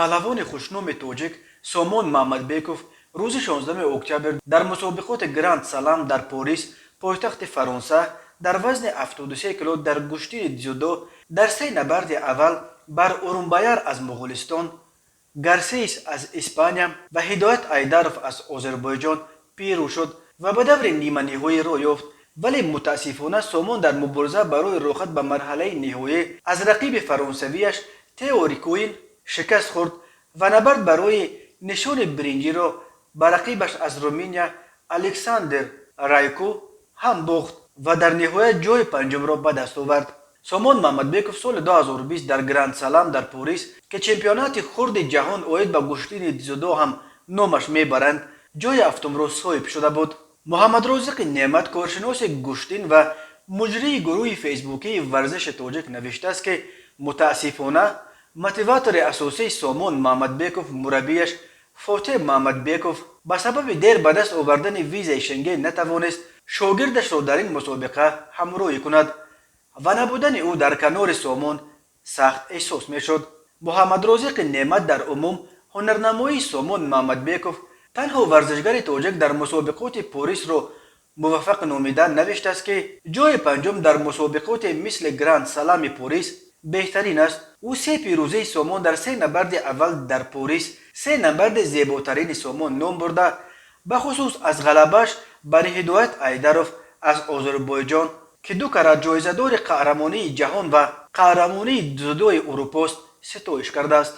Паҳлавони хушноми тоҷик Сомон Маҳмадбеков рӯзи 16 октябр дар мусобиқоти Гранд Салам дар Порис, пойтахти Фаронса, дар вазни 73 кило дар гӯштини дзюдо дар се набарди аввал бар Урумбаяр аз Моғулистон, Гарсейс аз Испания ва Ҳидоят Айдаров аз Озарбойҷон пирӯз шуд ва ба даври ниманиҳоӣ роҳ ёфт. Вале мутаассифона, Сомон дар мубориза барои роҳхат ба марҳалаи ниҳоӣ аз рақиби фаронсавияш Тео Рикуин шикаст хӯрд ва набард барои нишони биринҷиро ба рақибаш аз Руминия Александр Райку ҳам бохт ва дар ниҳоят ҷои панҷумро ба даст овард. Сомон Маҳмадбеков соли 2020 дар Гранд Салам дар Порис, ки чемпионати хурди ҷаҳон оид ба гӯштини дзюдо ҳам номаш мебаранд, ҷои ҳафтумро соҳиб шуда буд. Муҳаммадрозиқи Неъмат, коршиноси гӯштин ва муҷрии гурӯҳи фейсбукии «Варзиши тоҷик», навиштааст, ки мутаассифона, мотиватори асосии Сомон Маҳмадбеков, мураббияш Фотеҳ Маҳмадбеков, ба сабаби дер ба даст овардани визаи Шенген натавонист шогирдашро дар ин мусобиқа ҳамроҳӣ кунад ва набудани ӯ дар канори Сомон сахт эҳсос мешуд. Муҳаммадрозиқи Неъмат дар умум ҳунарнамоии Сомон Маҳмадбеков, танҳо варзишгари тоҷик дар мусобиқоти Порисро муваффақ номида, навиштааст, ки ҷои панҷум дар мусобиқоте мисли Гранд Салами Порис беҳтарин аст. Ӯ се пирӯзии Сомон дар се набарди аввал дар Порис се набарди зеботарини Сомон ном бурда, бахусус аз ғалабаш бар Ҳидоят Айдаров аз Озарбойҷон, ки ду карат ҷоизадори қаҳрамонии ҷаҳон ва қаҳрамонии дзюдои Урупост, ситоиш кардааст.